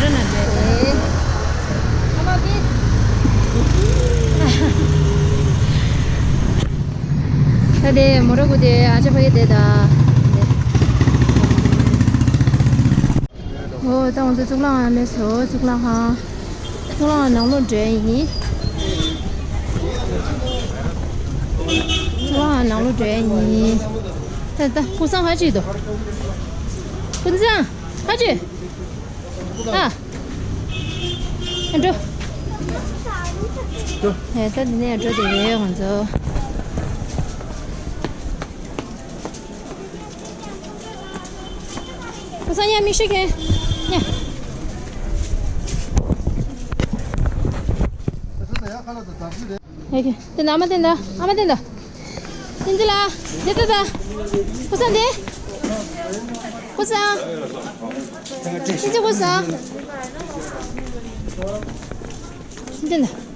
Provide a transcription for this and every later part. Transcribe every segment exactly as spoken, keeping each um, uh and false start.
ད་དེ་མོ་ར་ཀུ་དེ་ཨ་ཅག་ཕ་གི་དེ་ད། འོ་ད་ང་ཚོ་གཙུག་ལག་ཁང་སླེབས་སོང་། གཙུག་ལག་ཁང་། གཙུག་ལག་ཁང་ནང་ལོགས་འགྲོ་ཡ་ཡིན། གཙུག་ལག་ཁང་ནང་ལོགས་འགྲོ་ཡ་ཡིན། ད་ད་ཀུན་བཟང་ཧ་ཅི་འདུག་ཀུན་བཟང་ཧ་ཅི། ཨ། ཨ་འགྲོ། ཨེ་ད་འདི་ནས་འགྲོ་དེ་རེད་ང་ཚོ། ཁོ་ཚང་ཡ་མིག་ཤེལ་གྱོན། ཡ། ཡ་གྱོན། དེ་ན་ཨ་མ་དེ་འདྲ། ཨ་མ་དེ་འདྲ། བསྟན་འཛིན་ལགས། དེ་ད་ད། ཁོ་ཚང་དེ། ཁོ་ཚང་། བསྟན་འཛིན་ཁོ་ཚང་། བསྟན་འཛིན་ལགས།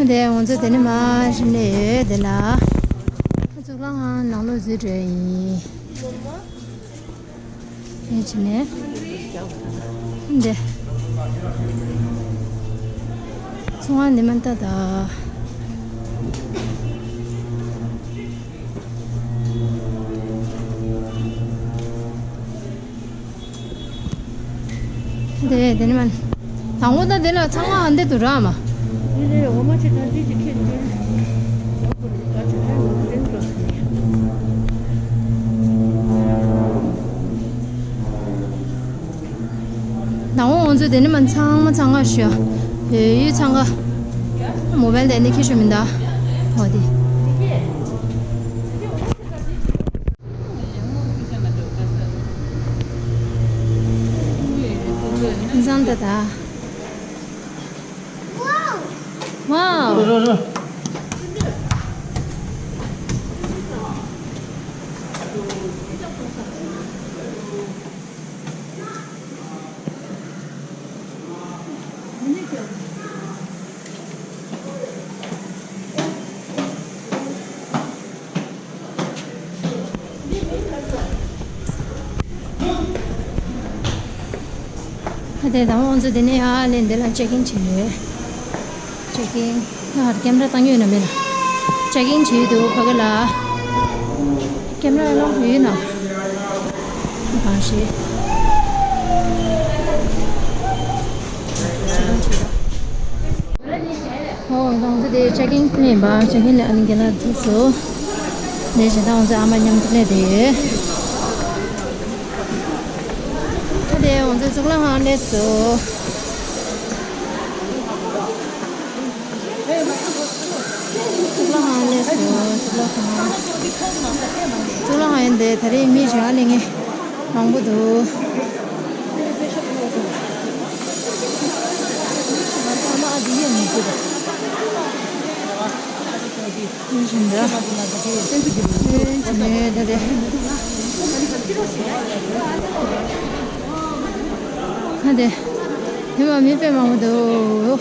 དེ་ང་ཚོ་དེ་ནས་མར་ཕྱིན་ནས་ཡོད་དེ་ལ། གཙུག་ལག་ཁང་ནང་ལོགས་འཛུལ་འགྲོ་ཡ་ཡིན། ཡིན་ཕྱིན་ནས། འདི། ཚོང་བ་ནི་མ་ལྟ་ད། དེ་དེ་ནི་མ། དང་པོ་ད་དེ་ལ་ཚང་མ་འདི་དུ་ར་མ། འདི་ལས་འོ་མ་ཆེ་ཐང་ཅིག་ཅིག་ཁྱེར་འདུག་ནང་འོ་ང་ཚོ་དེ་ནི་མ་ཚང་མ་ཚང་མ་ཞུ། ཡོད་ཡོད་ཚང་མ། མོ་བལ་དེ་ནི་ཁྱེར་ཤོ་མིན་ད། འོ་དེ། བཟང་ད་ད། Wow! ཨ་དེ་དང་ང་ཚོ་དེ་ནས་ཡར་ལེན་འདི་ལ་ཅེག་ཨིན་བྱས་ཡོད། ཅེག་ཨིན། ང་ཧར་ཀེམ་ར་བཏང་ཡོད་ན་མེད་ན། ཅེག་ཨིན་བྱས་ཡོད་འདུག་ཕ་གི་ལ། ཀེམ་ར་ལོག་ཡོད་ན། གང་ཤེས། ཨོ་ང་ཚོ་དེ་ཅེག་ཨིན་ལེན་པ། ཅེག་ཨིན་ལེན་ཨ་ནི་རྒན་ལགས་ཐུག་སོང་། དེ་བཞིན་ད་ང་ཚོ་ཨ་མ་མཉམ་དུ་སླེབས་བསྡད་ཡོད། ད་དེ་ང་ཚོ་གཙུག་ལག་ཁང་སླེབས་སོང་། གཙུག་ལག་ཁང་སླེབས་སོང་། གཙུག་ལག་ཁང་། གཙུག་ལག་ཁང་ཡིན་དེ་ད་རེས་མི་རེ་རེ་ལ་ངས། མང་པོ་འདུག་ཁ་དེ། ཧེ་མ་མི་དཔེ་མང་པོ་འདུག་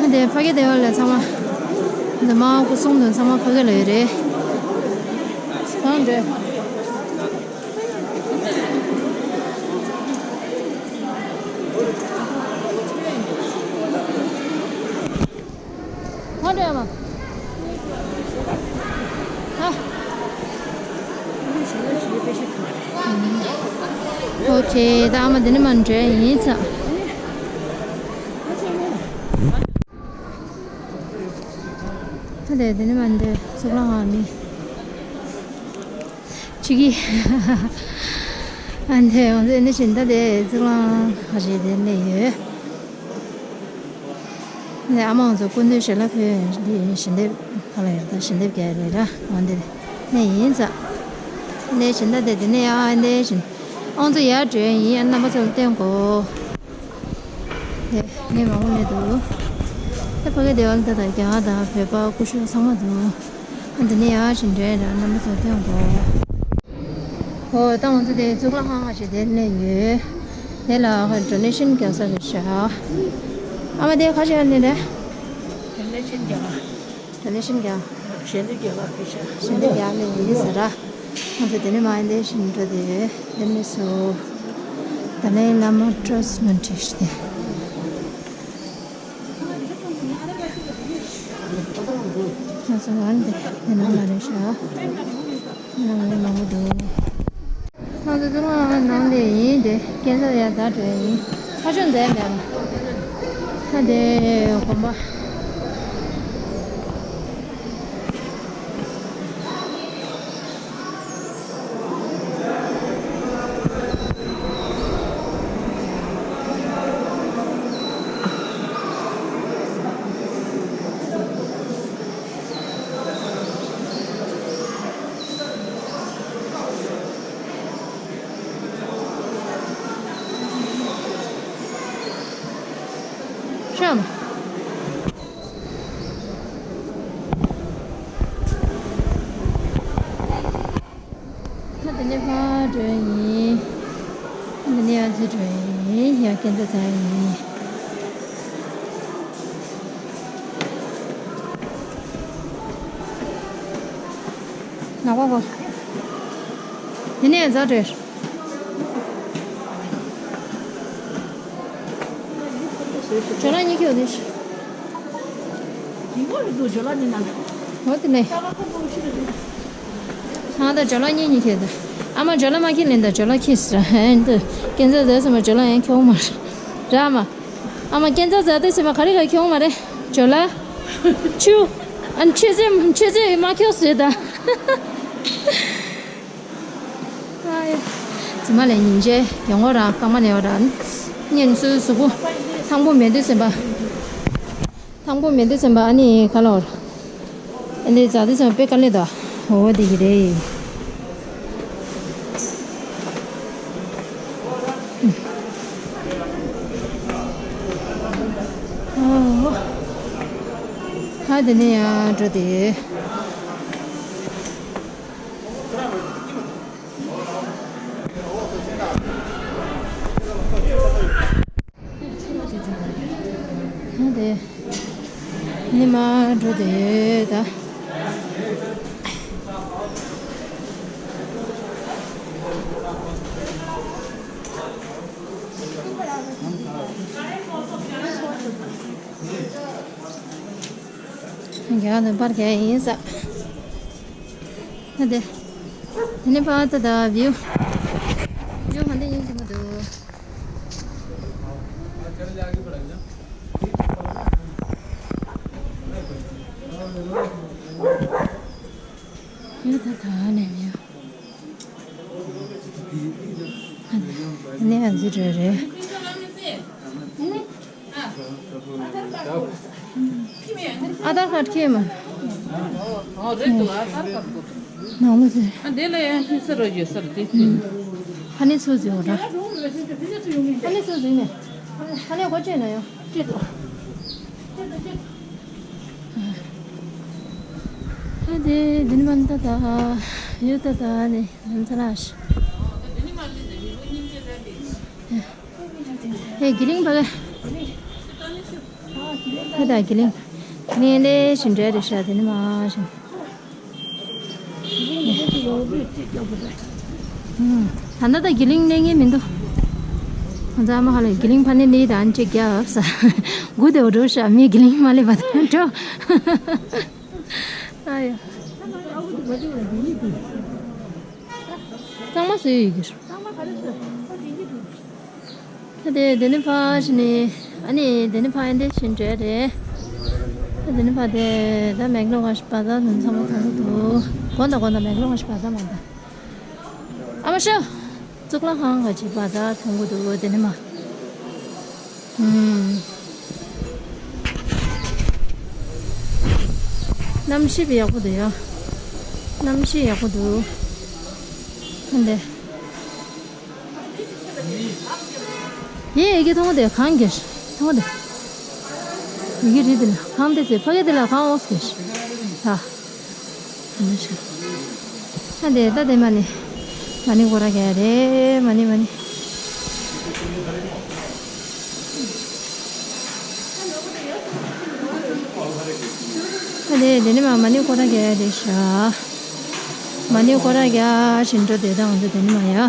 ཨ་དེ་ཕ་གི་དེ་བ་ལ་ཚང་མ། འདི་མ་སྐུ་སྲུང་དུ་ཚང་མ་ཕ་གི་ལ་ཡོད་རེད། གང་འདྲ། གང་འདྲ་ཡ་མ། ཧ། ཨོ་ཁེ། ད་ཨ་མ་འདི་ནས་མར་འགྲོ་ཡིན་ཙང་། ད་དེ་འདི་ནས་མར་འདི་གཙུག་ལག་ཁང་ནི་ཅིག་གི། ཨ་འདི་ང་ཚོ་འདི་བཞིན་ད་དེ་གཙུག་ལག་ཁང་ཞིག་དེ་སླེབས་ཡོད། འདི་ཨ་མ་ང་ཚོ་སྐུ་མདུན་ཞལ་ལག་ཕུལ་འདི་ཞལ་འདེབས་ག་ལ་ཡོད་ད་ཞལ་འདེབས་རྒྱག་རེད་ར། འོ་འདི་ནས་ཡིན་ཙང་། འདི་བཞིན་ད་དེ་འདི་ནས་ཡ་འདི་བཞིན་ཨང་ཚོ་ཡར་འགྲོ་ཡིན། ཨ་རྣམ་པ་ཚོར་སྟོན་གོ། དེ་མི་མང་པོ་མེད་འདུག་ད་ཕ་གི་དེ་བ་ལ་ད་ད་རྒྱ་གར་དང་བོད་པ་སྐུ་ཞབས་ཚང་མ་འདུག་ཨ་འདི་ནས་ཡར་ཞིག་འགྲོ་ཡ་ར་རྣམ་པ་ཚོ་སྟོན་གོ། ཨོ་ད་ང་ཚོ་དེ་གཙུག་ལག་ཁང་ཞིག་དེ་སླེབས་ཡོད། དེ་ལ་ཌོ་ནེ་ཤན་རྒྱག་ས་རེད་ཤག་ཨ་མ་དེ་ཁ་ཤས་ནི་རེད། ཌོ་ནེ་ཤན་རྒྱག་ཌོ་ནེ་ཤན་རྒྱག་ཞལ་འདེབས་རྒྱག་ལ་ཡིན་ཟེར་ར། ང་ཚོ་དེ་ནས་མ་ཡིན་དེ་བཞིན་འགྲོ་དེ་དེ་ནས་སུ། ཏཱ་ལའི་བླ་མ་ཊ་རས་མན་ཊ་ཞུ་དེ། ང་ཚོ་ང་འདི་དེ་ནང་ལ་རེད་ཤག་ང་ལ་མང་པོ་འདུག་ང་ཚོ་ཚུར་ང་ནང་དེ་ཡིན་དེ་སྐས་འཛེག་ཡར་ད་འགྲོ་ཡ་ཡིན། ཁ་ཕྱོགས་འཛེག་མེད་ལ། ད་དེ་དགོན་པ། ཤམ། ད་དེ་ནས་ཕར་འགྲོ་ཡིན། ད་དེ་ནས་ཡར་ཚུར་འགྲོ་ཡིན། ཡར་སྐས་འཛེག་ཚར་ཡིན། ལག་པ་བོ། དེ་ནས་ཡར་འཛེག་འགྲོ། ཇོ་ལ་གཉིས་ཁྱེར་འོང་དེ། འོ་དེ་ནས། ང་དང་ཇོ་ལ་གཉིས་གཉིས་ཁྱེར་དང་། ཨ་མ་ཇོ་ལ་མ་ཁྱེར་ལེན་དང་། ཇོ་ལ་ཁྱེར་ཟེར་ཨེ་འདི་སྐས་འཛེག་ཟེར་སོང་བ། ཇོ་ལ་ཡང་ཁྱེར་འོང་མ་རེད། ར་མ། ཨ་མ་སྐས་འཛེག་ཟེར་དུས་ཙམ་པ་ག་རེ་ག་ཁྱེར་འོང་མ་རེད། ཇོ་ལ། ཆུ། ཨ་ནི་ཆུ་ཚོད་ཆུ་ཚོད་མ་ཁྱེར་ཟེར་དང་། ཨ་ཡ། ཙི་མ་ལས་ཉིན་བྱེད་ཡོང་ངོ་རང་རྐང་མ་ནས་བ་རང་། ཉིན་སུ་གཟུགས་པོ་ཐང་པོ་མེད་དུས་ཙམ་པ། ཐང་པོ་མེད་དུས་ཙམ་པ་ཨ་ནི་ག་ལོར། ཨ་ནི་ཛ་དུས་ཙམ་པ་དཔེ་དཀའ་ལས་དོ། འོ་དེ་གི་རེད། ཨོ། ཧ་དེ་ནས་ཡང་འགྲོ་དེ། ཡང་དེ། ཉི་མ་འགྲོ་དེ་ད། རྒྱ་ནི་པར་རྒྱ་ཡིན་ས། ད་དེ། དེ་ནས་ཕར་ད་ད་བིའུ། བིའུ་ག་འདྲ་ཡིན་གྱི་མི་འདུག་ཡོད་ད་ད་ནས་བིའུ། ཨ་ནི་ཨ་ཙི་རེ་རེ། ཨ་དར་ཁཱར་ཁྱེར་མ། ཨོ་རེད་འདུག་ཨ་དར་ཁཱར་འདུག་ནང་ལོ་ཟེར། ཨ་འདི་ལ་ཡང་ཁྱི་སེར་རོ་ཡོད་སར་དེ་ཁྱི། ཧ་ནི་སུ་ཟེར་བ་ར། ཧ་ནི་སུ་ཟེར་ནས། ཧ་ནི་གོ་ཅེ་ན་ཡང་ཅེ་དོ། ཨ་དེ་དེ་ནི་མ་ནི་ད་ད་ཡོད་ད་ད་ནི་ལམ་ཚ་ལ་ཤི། ཧེ་གི་ལིང་བ་ག་ཧེ་ད་གི་ལིང་། གི་ལིང་ལས་ཞིམ་འདྲ་རེད་ཤག་དེ་ནི་མ་ཞིམ། ད་ལྟ་ད་གི་ལིང་ལས་ངེས་མི་འདུག་ང་ཚོ་ཨ་མ་ཧ་ལས་གི་ལིང་ཕ་ནས་ལས་དང་ཅིག་རྒྱབ་ས། དགུ་དེ་འགྲོ་ཤག་མི་གི་ལིང་མ་ལས་པ་དང་འགྲོ། ཨ་ཡོ། གཙང་མ་བཟོས་ཡོད་ཀྱི་རེད། ད་དེ་དེ་ནི་ཕ་ཞི་ནི། ཨ་ནི་དེ་ནི་ཕ་ཨེ་འདྲ་ཞིག་འདྲ་རེད། ད་དེ་ནི་ཕ་དེ་ད་མེག་ལོ་ཁ་ཤས་བ་ཛར་ནང་ཚང་མ་མཐོང་གི་འདུག་དགོང་དག་དགོང་དག་མེག་ལོ་ཁ་ཤས་བ་ཛར་མ་འདུག་ཨ་མ་ཤོ། གཙུག་ལག་ཁང་ཁ་ཤས་བ་ཛར་མཐོང་གི་འདུག་དེ་ནི་མ། ཨུམ། གནམ་གཤིས་ཡག་པོ་འདུག་ཡ། གནམ་གཤིས་ཡག་པོ་འདུག་ཨ་འདྲ། ཡེ་ཨེ་ཀི་ཐོང་དེ་གང་གེར་ཐོང་དེ། ཡེ་གེ་རི་དེ་ལ་གང་དེ་ཚེ་ཕ་གི་དེ་ལ་གང་འོག་གེར་ད། ཨ་འདྲ་ཤག་ཨ་འདྲ་ད་དེ་མ་ནི། མ་ནི་གོ་ར་ག་རེ་མ་ནི་མ་ནི། ཨ་ནི་དེ་ནི་མ་མ་ཎི་སྐོར་ར་རྒྱག་ཡ་དེ་ཤ། མ་ཎི་སྐོར་ར་རྒྱག་བཞིན་འགྲོ་དེ་དང་འདི་དེ་ནི་མ་ཡ།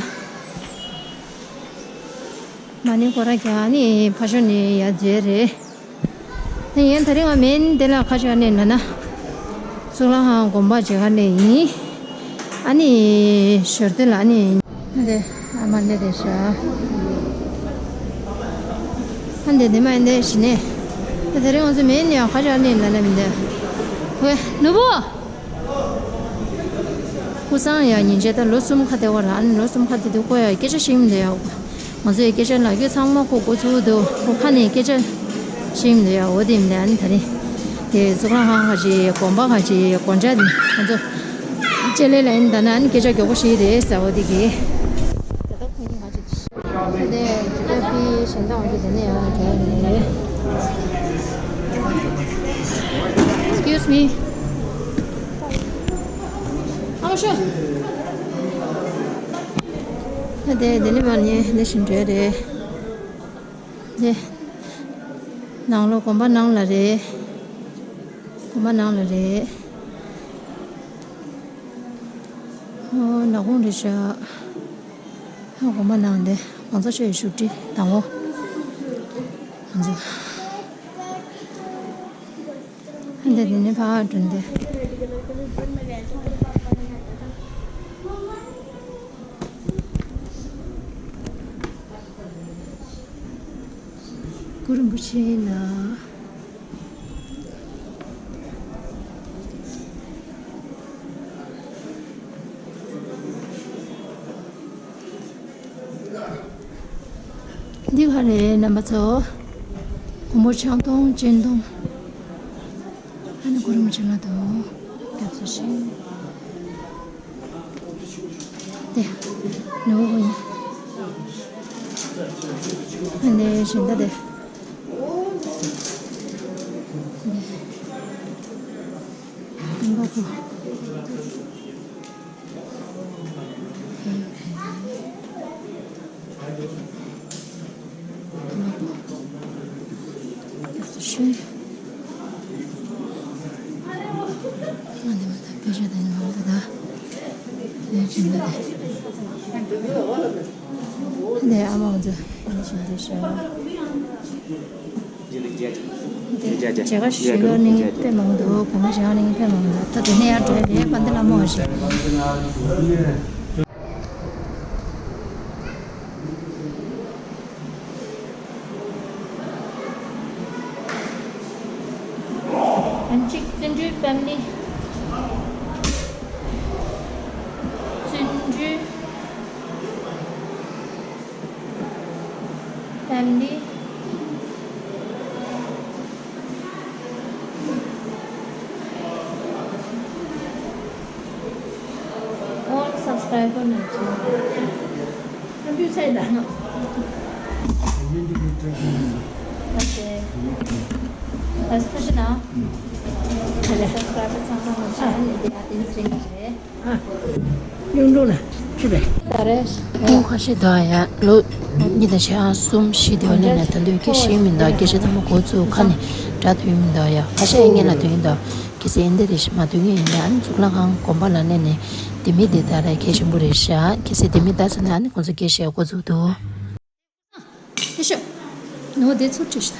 མ་ཎི་སྐོར་ར་རྒྱག་ནི་ཕ་ཤོ་ནི་ཡ་རྫས་རེད། ངས་ད་རིང་ང་མིན་དེ་ལ་ཁ་ཤས་ནས་ལ་ན། གཙུག་ལག་ཁང་དགོན་པ་མཇལ་ཁ་ནས་ཡིན། ཨ་ནི་ཞོར་དེ་ལ་ཨ་ནི། དེ་ཨ་མ་ནས་དེ་ཤ། ཨ་འདི་དེ་མ་ཡིན་དེ་ཞི་ནས། དེ་ད་རིང་ང་ཚོ་མིན་ཡང་ཁ་ཤས་ནས་ལ་ན་མིན་དེ། ཝེ་ནུ་བོ། ཀུ་སང་ཡ་ཉིན་བྱེད་ད་ལོ་གསུམ་ཁ་དེ་བ་ར་ཨ་ནི་ལོ་གསུམ་ཁ་དེ་དུ་ཀོ་ཡ་སྐད་ཆ་ཤེས་མི་འདུག་ཡ། ང་ཚོའི་སྐད་ཆ་ལབ་རྒྱུ་ཚང་མ་ཁོ་གོ་ཚུལ་འདུག་ཁོ་ཁ་ནས་སྐད་ཆ་ཤེས་མི་འདུག་ཡ། འོ་དེ་མི་འདུག་ཨ་ནི་ད་རིང་དེ་གཙུག་ལག་ཁང་ཁ་ཅིག་དགོན་པ་ཁ་ཅིག་དགོན་ཆ་དེ་ང་ཚོ་ལྕེ་ལེ་ལ་ཡིན་ད་ན་ཨ་ནི་སྐད་ཆ་མགྱོགས་པོ་ཤེས་རེད་ཟེར། འོ་དེ་གི་ད་ལྟ་ཁོ་གཉིས་ཁ་ཅིག་དེ་ད་ལྟ་པི་གཞན་དག་འོ་དེ་དེ་ནས་ཡང་འགྲོ་ཡ་རེད། Excuse me. ཨ་ཤོ། ད་དེ་དེ་ནི་མ་ནི་ནི་བཞིན་འགྲོ་རེད། དེ་ནང་ལོགས་དགོན་པ་ནང་ལ་རེད། དགོན་པ་ནང་ལ་རེད། ཨོ་ནག་ཁུང་རེད་ཤག་ཨ་དགོན་པ་ནང་དེ་གང་ཚ་ཤོས་བཞུགས་ཁྲི་དང་པོ། ང་ཚོ། འདི་དེ་ནས་ཕར་འགྲོ་འདི། གུ་རུ་རིན་པོ་ཆེ་ན། འདི་ག་རེད་རྣམ་པ་ཚོ། སྒོར་མོ་ཆང་འཐུང་སྤྱན་འཐུང་། ཨ་ནི་གུ་རུ་རིན་པོ་ཆེ་ལ་དུ་སྐྱབས་སུ་མཆི། དེ་ནུ་བོ་ཡིན། ཨ་ནི་གཞན་དག་དེ། དེ་རྣམ་པ་ཚོ། ལས་ཨ་མ་ཚོ་ཡིན་བཞིན་དུ་ཤར། བྱེད་ཀ་ཞུ་ཡོད་ནི་དཔེ་མང་འདུག་གོང་མ་བྱེད་ནི་དཔེ་མང་འདུག་ད་དེ་ནས་ཡར་འགྲོ་ཡ་རེད། པ་འདི་ལ་མོ་ཞིག་གཅིག་བརྩོན་འགྲུས་ཕེ་མི་ལི། བརྩོན་འགྲུས་ཕེ་མི་ལི། All subscriber names. Thank you, Saida. Okay. That's Krishna. Subscriber ཚང་མ་ང་ཚོ་ནས་དེ་ཡ་དེ་ཚེ་རིང་རེད། གཡུང་དྲུང་ལ་ཆུ་བས། ད་རེས་ཁོང་ཁ་ཤས་དག་ཡ་ལོ་གཉིས་དང་ཕྱེད་ཀ་གསུམ་བཞི་དེ་བ་ལས་ནས་ད་དུང་སྐད་ཤེས་མི་འདུག་སྐད་ཆ་ཐ་མ་གོ་ཚུལ་ཁ་ནས་སྒྲ་ཐོས་མི་འདུག་ཡ། ཁ་ཤས་ཡ་ངན་ལ་ཐོས་ཡིན་འདུག་གལ་སྲིད་ཨེ་འདི་རེ་ཞིག་མ་ཐོས་ངེས་ཡིན་ན་ཨ་ནི་གཙུག་ལག་ཁང་དགོན་པ་ལ་སླེབས་ནས་དེ་མི་དེ་ད་རེས་གལ་ཆེན་པོ་རེད་ཤག་གལ་སྲིད་དེ་མི་ད་ཟེར་ན་ཨ་ནི་ཁོང་ཚོ་སྐད་བཤད་གོ་ཚུལ་འདུག་ཨེ་ཤོ། ནོ་དེ་ཚོ་བྲིས་ཤག་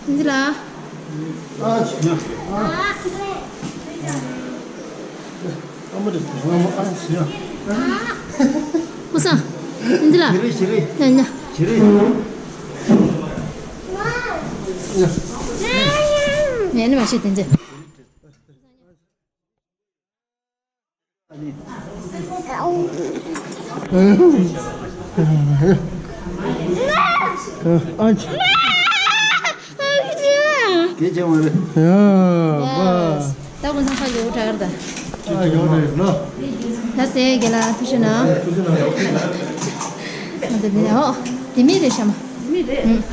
འདི་ལ། ཀུ་སང་། འདི་ལ། ཞི་རི། ཞི་རི། ཡ་ཡ། ཡ། ཡ་ནི་མ་ཤེས་དེ་འདི། ཨ་ཅེ། སྐད་ཆ་མ་རེད། ཡ། ད་ཁོང་ཚང་ཁ་ཡོད་དྲག་ར་ད། ཨ་ཡོད་རེད་ལོ། ད་སེ་གེ་ལ་ཐུགས་རྗེ་གནང་། ང་ཚོ་འདི་ནས་ཨོ། དེ་མི་རེད་ཤག་མ། དེ་མི་རེད།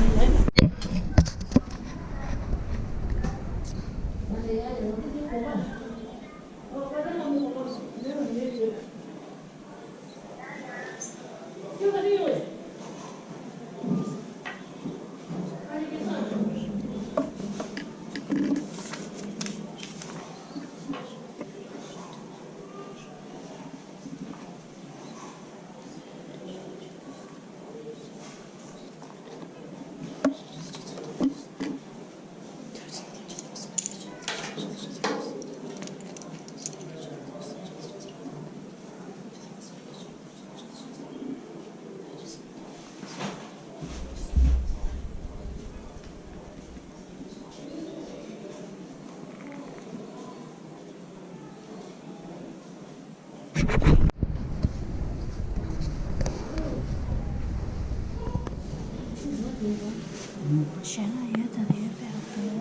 གཞན་ལ་ཡོད་དང་ཡོད་པའི་ཨ་ཁུ།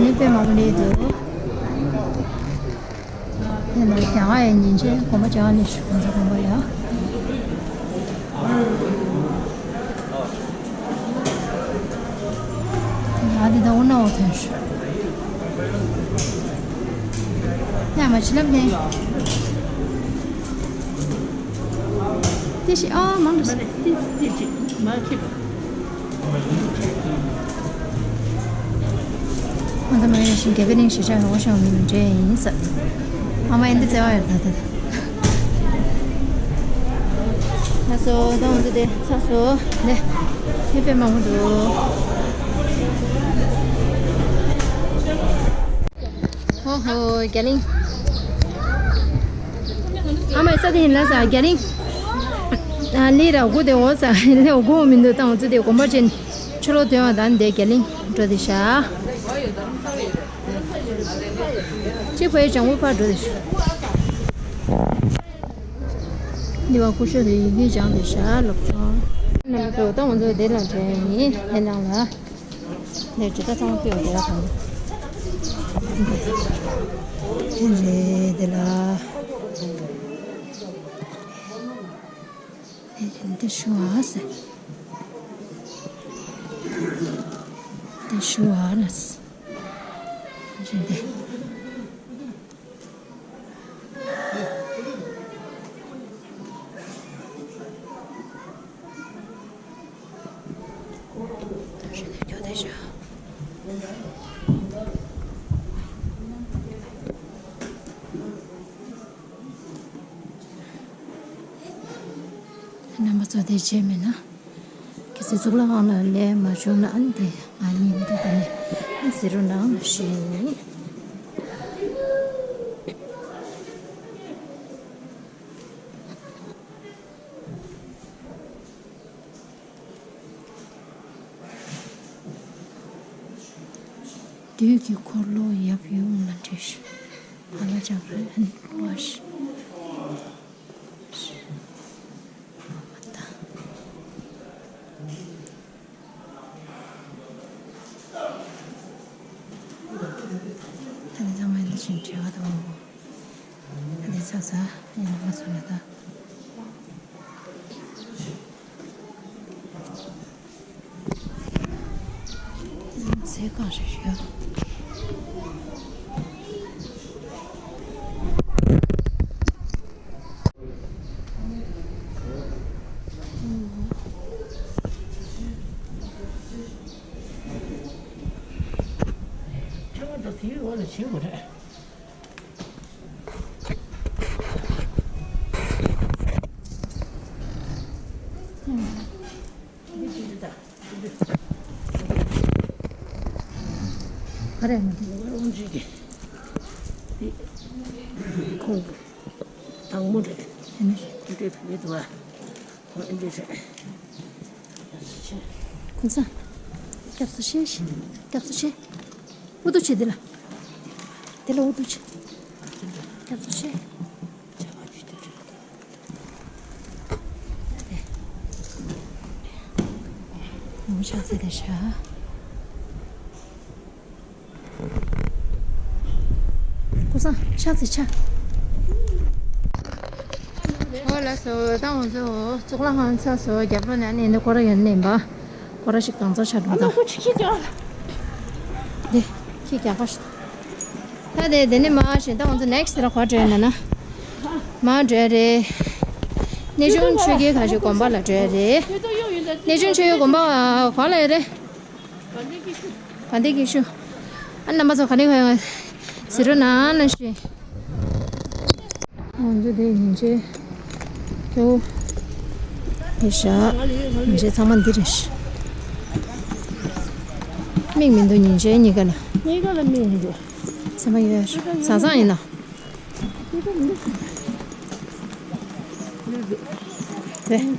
མི་དཔེ་མང་པོ་སླེབས་འདུག་དེ་ནས་རྒྱ་གར་ཡང་ཉིན་བྱེད་དགོན་པ་བྱ་བ་ནས་ཞུ་ཁོང་ཚོ་དགོན་པ་ཡ། ང་འདི་ད་འོ་ན་འོ་ཐོན་ཤོག་ཡ་མ་ཕྱི་ལམ་ནས། དེ་ཞིག་ཨ་མང་དུ་སོང་། ཏི་ཏི་ཅིག་མ་ཁེབས། ང་ཚོ་མ་ཡིན་ཞིང་དགེ་བའི་གླིང་གཞིས་ཆགས་ཡོང་བ་ཤོང་མི་མི་འདྲ་ཡིན་ས། ཨ་མ་ཡིན་འདི་བརྩེ་བ་ཡོད་ད་ད་ད། ལགས་སོ་ད་ང་ཚོ་དེ་ཚགས་སོ་ནས་ཧེ་པེ་མང་པོ་འདུག་ཧོ་ཧོ་རྒྱ་གླིང་། ཨ་མ་ས་དེ་ཡིན་ལ་ས་རྒྱ་གླིང་། ཨ་ལི་ར་དགུ་དེ་འོ་ས་ལེ་འོ་དགུ་འོ་མི་འདུག་ད་ང་ཚོ་དེ་དགོན་པ་ཅན་ཆུ་ལོག་དོན་བ་དང་དེ་རྒྱ་གླིང་འགྲོ་དེ་ཤ། ཅི་བའི་ལྗང་བུ་ཕར་འགྲོ་དེ་ཤ། འདི་བ་སྐུ་ཞབས་དེ་ཡི་གེ་སྦྱང་དེ་ཤ་ལབ་སོང་། རྣམ་པ་ཚོ་ད་ང་ཚོ་དེ་ལ་འདྲེན་ཡིན་དེ་ནང་ལ། ནས་ཇི་ལྟ་ཚང་མ་ཕུད་འོ་དེ་ལ་དང་། དེ་རེད་དེ་ལ། དེ་རེད་དེ་ཞུ་བ་ཟེར། དེ་ཞུ་བ་ལ་ཟེར། རེད་དེ། རྣམ་པ་ཚོ་དེ་བྱས་མེད་ན། གལ་སྲིད་གཙུག་ལག་ཁང་ལ་ལས་མ་བྱུང་ན་ཨ་ནི་དེ་ང་གཉིས་འདི་དེ་ནས་ཨ་ཟེར་རོ་ནང་ལ་ཞུས་ཡིན། བདུད་ཀྱི་འཁོར་ལོ་ཡབ་ཡུམ་ལ་འདྲེས་ཤིང་། ཧ་ལ་ཅག་ར་ཨན་བ་ཤི། ད་ནི་ཚང་མ་འདི་བཞིན་བྲེལ་བ་དང་། ད་ནི་ཚ་ཚ་ཡིན་ན་མ་ཚོ་ན་ད། ཚ་ཚ་གང་ཞིག་ཞུ། ཁྱེད་རང་ཚོ་དེའི་འོག་ལ་བྱེད་དགོས་རེད། ག་རེ་མི་འདུག་ཁོང་དང་མོ་རེད། དེ་འདྲའི་བུད་མེད་འདུག་ཨ། ཁོང་ཨེ་འདྲའི་རེད། ཁོང་ཚ། སྐྱབས་སུ་མཆི། སྐྱབས་སུ་མཆི། ཨུ་ཏུ་ཆེ་འདི་ལ། འདི་ལ་ཨུ་ཏུ་ཆེ། སྐྱབས་སུ་མཆི། ངོ་ཕྱག་འཚལ་ཏེ་བཞག་ཀུ་སང་ཕྱག་འཚལ་ཕྱག་ཨོ་ ལགས་སོ། ད་ང་ཚོ་གཙུག་ལག་ཁང་ཚར་སོང་། རྒྱབ་ལོགས་ནས་ནི་སྐོར་ར་ཡོད་ནས་ཡིན་པ། སྐོར་ར་ཞིག་གང་ཚར་ཆགས་འགྲོ་ད། ཨ་ལོ་ཁོ་ཆུ་ཁྱི་རྒྱག་ལ། འདི་ཁྱི་རྒྱག་པ་ཞིག་ད་དེ་དེ་ནས་མར་ཞིག་ད་ང་ཚོ་next ལ་ག་པར་འགྲོ་ཡིན་ན། མར་འགྲོ་ཡ་རེད། གནས་ཆུང་ཆོས་རྒྱལ་ག་ཞིག་དགོན་པ་ལ་འགྲོ་ཡ་རེད། གནས་ཆུང་ཆོས་རྒྱལ་དགོན་པ་ག་ལ་ཡོད་རེད། དགའ་ལྡན་སྐྱིད་ཤོད། ཨ་རྣམ་པ་ཚོ་ག་ནས་ག་ཡོང་། གཟིགས་རོགས་གནང་ལ་ཞུ། ང་ཚོ་དེ་ཉིན་བྱེད་ཀྱོ། དེ་ཤ་ཉིན་བྱེད་ཚང་མ་འདི་རེད་ཤག་མིག་མི་འདུག་ཉིན་བྱེད་གཉིས་ཀ་ལ། གཉིས་ཀ་ལ་མིག་མི་འདུག་ཚང་མ་ཡོད་ཟང་ཟང་ཡིན་ན། རེད།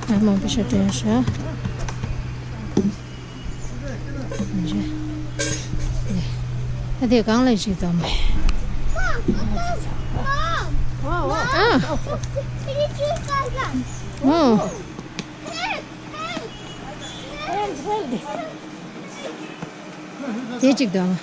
ང་མང་པོ་ཞིག་སྤྲད་ཤག་ཨ་དེ་གང་ལ་ཞིག་དང་མེད། ཨ། ཨོ། དེ་གཅིག་དང་།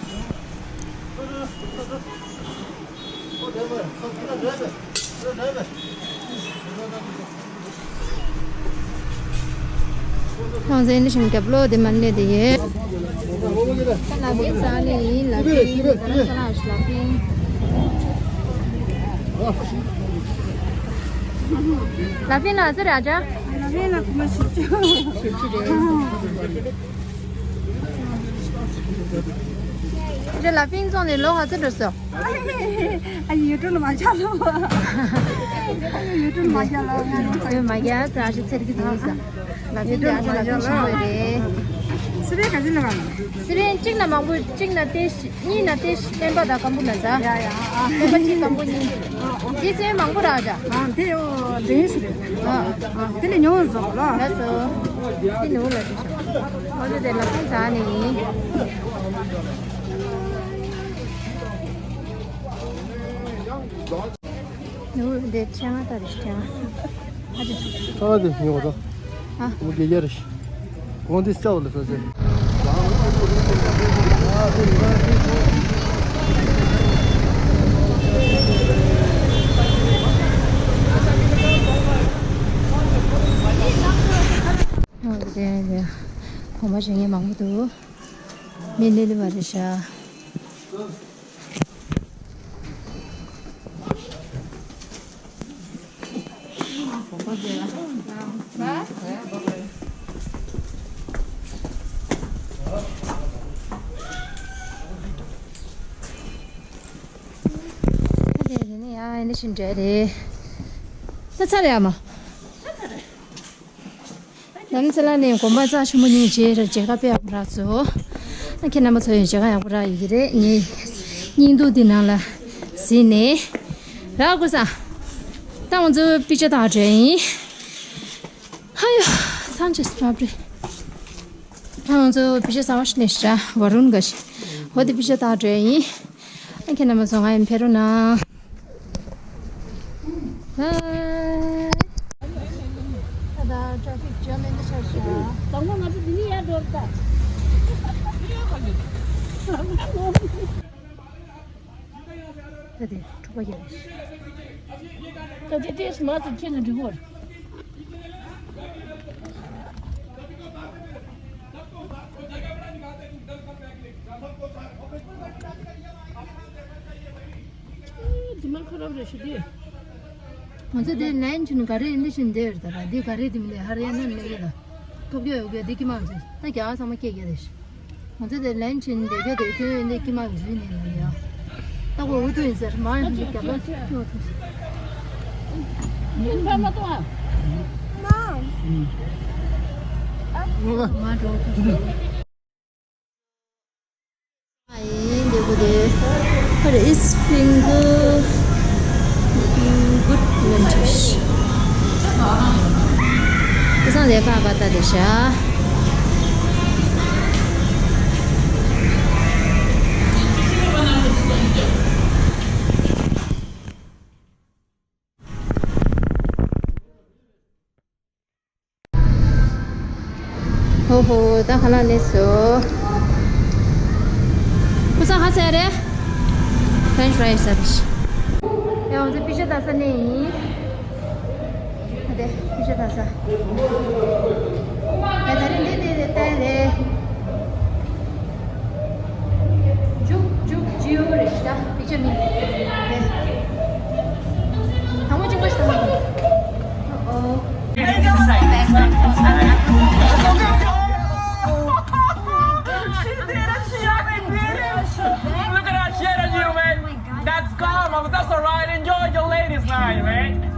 ཁོང་ཚོའི་འདི་བཞིན་རྒྱབ་ལོགས་དེ་མ་གནས་དེ་ཡོད། ད་ལ་ཕིང་ཟ་ནི་ཡིན། ལ་ཕིང་། ད་ལ་ས་ལ་ལ་ཕིང་། ལ་ཕིང་ལ་ཟེར་ར་ཅག་ལ་ཕིང་ལ་ཁུ་མ་ཤི་ཅུ། ཁྱེད་ལ་ཕིང་བཙོང་ནས་ལོ་ག་ཚོད་འགྲོ་སོང་། ཨ་ཡི་ཡུལ་གྲུ་ལ་མ་བཞག་ལོ། ཨ་ཡི་ཡུལ་གྲུ་ལ་མ་བཞག་ལོ། ང་ཡོད་མ་རྒྱ་ཙ་ཞིག་ཚེར་གི་དེ་ཡིན་ས། ལ་ཕིང་དེ་ཨ་ཅག་ལ་ཕིང་ཆེན་པོ་རེད། སི་པན་ག་ཚོད་ལ་བ། སི་པན་གཅིག་ན་མང་པོ་གཅིག་ན་ཏེ་ཤི་གཉིས་ན་ཏེ་ཤི་སྤེན་པ་དང་སྐམ་པོ་ལ་ཟ། ཡ་ཡ་ཨ། སྤེན་པ་གཅིག་སྐམ་པོ་གཉིས། འདི་སི་པན་མང་པོ་རག་ཅག་ཨ་དེ་ཡོ་དེ་ཡིན་སི་རེད། ཨ། ཨ་དེ་ལས་ཉོ་བ་བཟོ་ལ། ལ་སོ། དེ་ནུ་ལ་དེ་ཤོ། ཨོ་དེ་དེ་ལ་ཕིང་ཟ་ནི་ཡིན། ནུ་དེ་ཆང་ཨ་ད་རེ་ཆང་། ཨ་དེ་ཆང་ཨ་དེ་ཉོ་བ་ད། ཨ། མུ་གེ་ཡར་ཤི། གོང་དེ་སྐྱ་བོ་ལ་ས་ཆེ། ཨ་དེ་དེ་གོང་མ་བྱེད་མཁན་མང་པོ་འདུག་མི་ལི་ལི་བ་རེད་ཤག་ད་དེ་ནི་ཡ་ཨེ་འདི་བཞིན་འདྲ་རེད། ད་ཚར་ཡ་མ། ནམ་ཚེ་ལ་ནས་དགོན་པ་རྩ་ཆེན་པོ་གཉིས་རྗེས་ར་མཇལ་ཁ་དཔེ་ཡག་པོ་རག་སོང་། ཨ་ཁྱེད་རྣམ་པ་ཚོ་ཡང་མཇལ་ཁ་ཡག་པོ་རག་ཡོད་ཀྱི་རེད། ངའི་སྙིང་སྡུག་འདི་ནང་ལ་གཟིགས་ནས་རག་དགོས་ས། ད་ང་ཚོ་པི་ཅ་ཏག་འགྲོ་ཡིན། ཨ་ཡོ། ཐང་ཅེས་པ་པྲི། ད་ང་ཚོ་པི་ཅ་ས་བ་ཤི་ནས་ཤ་བ་རུན་ག་ཤི། འོ་དེ་པི་ཅ་ཏག་འགྲོ་ཡིན། ཨ་ཁྱེད་རྣམ་པ་ཚོ་ང་ཡང་ཕེབས་རོགས་གནང་། ད་ད་ཊ་ཕིག་ཇམ་ཡིན་ཆ་ཤག་དང་པོ་ང་ཚོ་འདི་ནས་ཡར་འགྲོ་ར་ད། ད་དེ་འཁྲུག་པ་རྒྱག་རེད། ད་དེ་ཏེས་མ་ཚོ་ཁྱེད་ནས་འགྲིག་གོ། དེ་མ་ཁ་རབ་རེ་ཞུ་དེ། ང་ཚོ་དེ་ལན་ཆུ་ནི་ག་རེ་འདི་བཞིན་བསྡད་ཡོད་ད་ར། འདི་ག་རེ་དེ་མི་ལས་ཧ་རེ་ན་མི་ལས་ད། ཐོབ་རྒྱ་ཡོད་རྒྱ་འདི་ཀི་མ་ཚོས་ད་རྒྱ་ཚང་མ་སྐད་རྒྱ་རེ་ཞུ། ང་ཚོ་དེ་ལན་ཆུ་ནི་བསྡད་རྒྱ་དེ་ཁྱོད་འདི་ཀི་མ་འཛུལ་ནས་ནི་ཡ། ད་གོ་འུ་ཐུ་ཡིན་ཟེར་མ་ཡིན་རྒྱ་ལ་ཁྱོད་ཐུ། ཡིན་ཕ་མ་ཏོ་ཨ། མ་འགྲོ་ཐུ། ཡིན་འདི་གོ་དེ། Her is finger looking good ལན་ཆུ། ཁ་སང་དེ་ཁ་ག་ད་དེ་ཤ། ཧོ་ཧོ། ད་ཁ་ལག་ལས་སོ། ཁུ་ཚང་ཧ་ཚ་རེད། French fries ཟ་བྱ། ཡང་ང་ཚོ་པི་ཤ་ད་ས་ནས་ཡིན། ཨ་དེ་པི་ཤ་ད་ས། ཡ་ད་རེས་འདི་འདི་འདི་ལྟ་ཡ་རེད། ཇུག་ཇུག་ཇིའོ་རེད་ཤག་པི་ཤ་མིན། དེ། དང་པོ་གཅིག་པ་ཞིག་དང་པོ། ཨོ། Look at that shit on you, man. That's karma, but that's all right. Enjoy your ladies' night, man.